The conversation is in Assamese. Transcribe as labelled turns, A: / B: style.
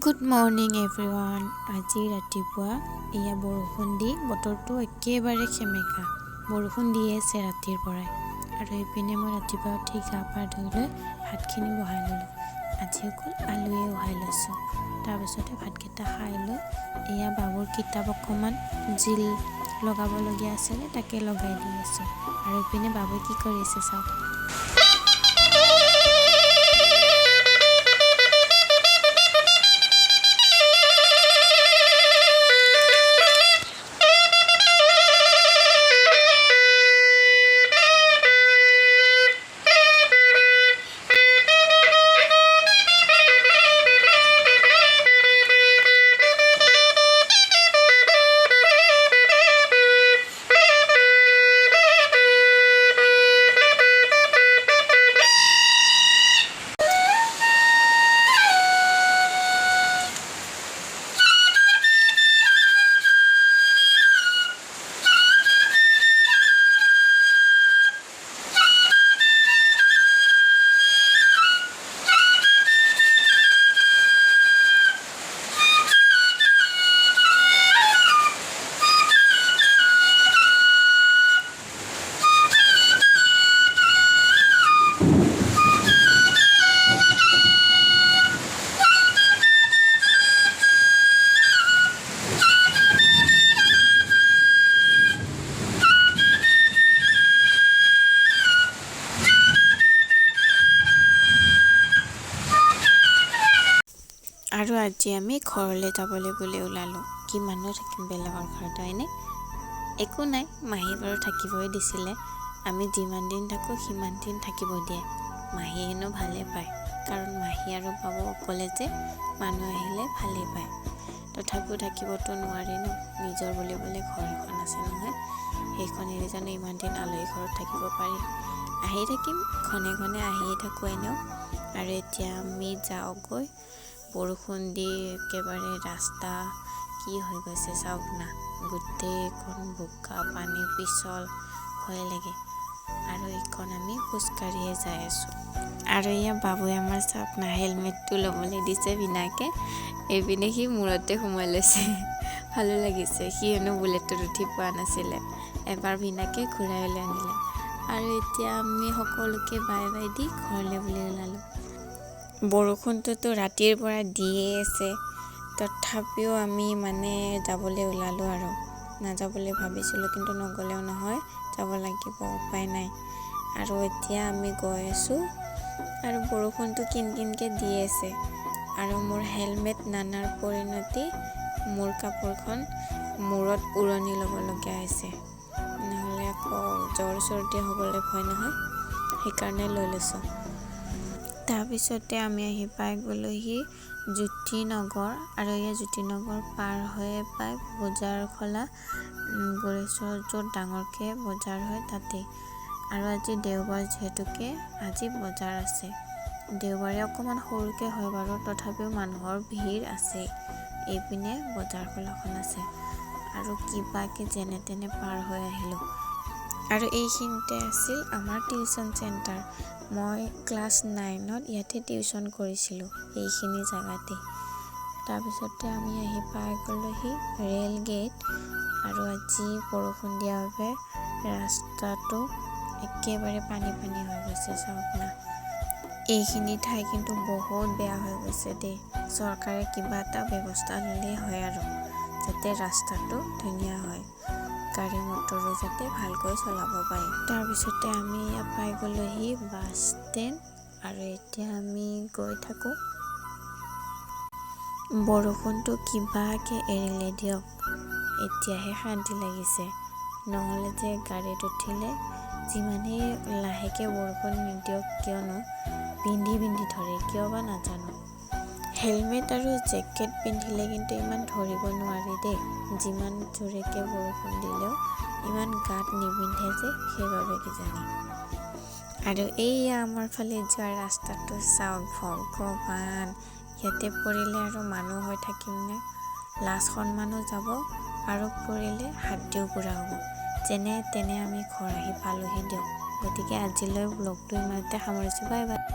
A: Good morning everyone. আজি ৰাতিপুৱা এয়া বৰষুণ দি বতৰটো একেবাৰে সেমেকা, বৰষুণ দিয়ে আছে ৰাতিৰ পৰাই। আৰু এইপিনে মই ৰাতিপুৱা উঠি গা পা ধুই লৈ ভাতখিনি বহাই ল'লোঁ। আজি অকল আলুৱে উহাই লৈছোঁ। তাৰপিছতে ভাতকেইটা খাই লৈ এয়া বাবুৰ কিতাপ অকণমান জিল লগাবলগীয়া আছিলে, তাকে লগাই দি আছোঁ। আৰু এইপিনে বাবুৱে কি কৰিছে চাওক। আৰু আজি আমি ঘৰলৈ যাবলৈ বুলি ওলালোঁ। কিমাননো থাকিম বেলেগৰ ঘৰত, হয়নে? একো নাই, মাহী বাৰু থাকিবই দিছিলে। আমি যিমান দিন থাকোঁ সিমান দিন থাকিব দিয়ে। মাহীয়ে হেনো ভালেই পায়, কাৰণ মাহী আৰু বাবু অকলে যে, মানুহ আহিলে ভালেই পায়। তথাপিও থাকিবতো নোৱাৰি ন, নিজৰ বুলিবলৈ ঘৰ এখন আছে নহয়, সেইখন এৰি জানো ইমান দিন আলহী ঘৰত থাকিব পাৰি? আহি থাকিম, ঘনে ঘনে আহিয়ে থাকোঁ এনেও। আৰু এতিয়া আমি যাওঁগৈ। বৰষুণ দি একেবাৰে ৰাস্তা কি হৈ গৈছে চাওক না, গোটেইখন বোকা পানী পিছল, ভয় লাগে। আৰু এইখন আমি খোজকাঢ়িয়ে যাই আছোঁ। আৰু এয়া বাবুৱে আমাৰ চাওক না, হেলমেটটো ল'বলৈ দিছে বিনাকে, এইপিনে সি মূৰতে সোমাই লৈছে। ভালো লাগিছে, সি হেনো বুলেটত উঠি পোৱা নাছিলে, এবাৰ বিনাকে ঘূৰাই লৈ আনিলে। আৰু এতিয়া আমি সকলোকে বাই বাই the ঘৰলৈ বুলি ওলালোঁ। বৰষুণটোতো ৰাতিৰ পৰা দিয়ে আছে, তথাপিও আমি মানে যাবলৈ ওলালোঁ। আৰু নাযাবলৈ ভাবিছিলোঁ, কিন্তু নগ'লেও নহয়, যাব লাগিব, উপায় নাই। আৰু এতিয়া আমি গৈ আছোঁ আৰু বৰষুণটো কিন কিনকৈ দি আছে। আৰু মোৰ হেলমেট নানাৰ পৰিণতি মোৰ কাপোৰখন মূৰত উৰণি ল'বলগীয়া হৈছে, নহ'লে আকৌ জ্বৰ চৰ্দি হ'বলৈ ভয় নহয়, সেইকাৰণে লৈ লৈছোঁ। তাৰপিছতে আমি আহি পাই গ'লোহি জ্যোতিনগৰ। আৰু এই জ্যোতিনগৰ পাৰ হৈয়ে পাই বজাৰখোলা, গোৰেশ্বৰ য'ত ডাঙৰকৈ বজাৰ হয় তাতেই। আৰু আজি দেওবাৰ যিহেতুকে আজি বজাৰ আছে। দেওবাৰে অকণমান সৰুকৈ হয় বাৰু, তথাপিও মানুহৰ ভিৰ আছেই। এইপিনে বজাৰ খোলাখন আছে। আৰু কিবাকে যেনে তেনে পাৰ হৈ আহিলোঁ। আৰু এইখিনিতে আছিল আমাৰ টিউচন চেণ্টাৰ। মই ক্লাছ 9ত ইয়াতে টিউচন কৰিছিলোঁ, এইখিনি জেগাতেই। তাৰপিছতে আমি আহি পাই গ'লোহি ৰেল গেট। আৰু আজি বৰষুণ দিয়াৰ বাবে ৰাস্তাটো একেবাৰে পানী পানী হৈ গৈছে চাওক না। এইখিনি ঠাই কিন্তু বহুত বেয়া হৈ গৈছে দেই। চৰকাৰে কিবা এটা ব্যৱস্থা ল'লেই হয় আৰু, যাতে ৰাস্তাটো ধুনীয়া হয়, গাড়ী মটৰো যাতে ভালকৈ চলাব পাৰে। তাৰপিছতে আমি ইয়াত পাই গ'লোহি বাছ ষ্টেণ্ড। আৰু এতিয়া আমি গৈ থাকোঁ। বৰষুণটো কিবাকৈ এৰিলে দিয়ক, এতিয়াহে শান্তি লাগিছে। নহ'লে যে গাড়ীত উঠিলে যিমানেই লাহেকৈ বৰষুণ নিদিয়ক কিয়নো বিন্ধি বিন্ধি ধৰে, কিয় বা নাজানো। হেলমেট আৰু জেকেট পিন্ধিলে কিন্তু ইমান ধৰিব নোৱাৰি দেই, যিমান জোৰেকৈ বৰষুণ দিলেও ইমান গাত নিবিন্ধে যে, সেইবাবে কিজানি। আৰু এইয়া আমাৰ ফালে যোৱা ৰাস্তাটো চাওক, ভগৱান, ইয়াতে পৰিলে আৰু মানুহ হৈ থাকিমনে? লাজ সন্মানো যাব আৰু পৰিলে হাড্ডিও গুড়া হ'ব। যেনে তেনে আমি ঘৰ আহি পালোহি দিয়ক। গতিকে আজিলৈ ব্লগটো ইমানতে সামৰিছোঁ। Bye bye.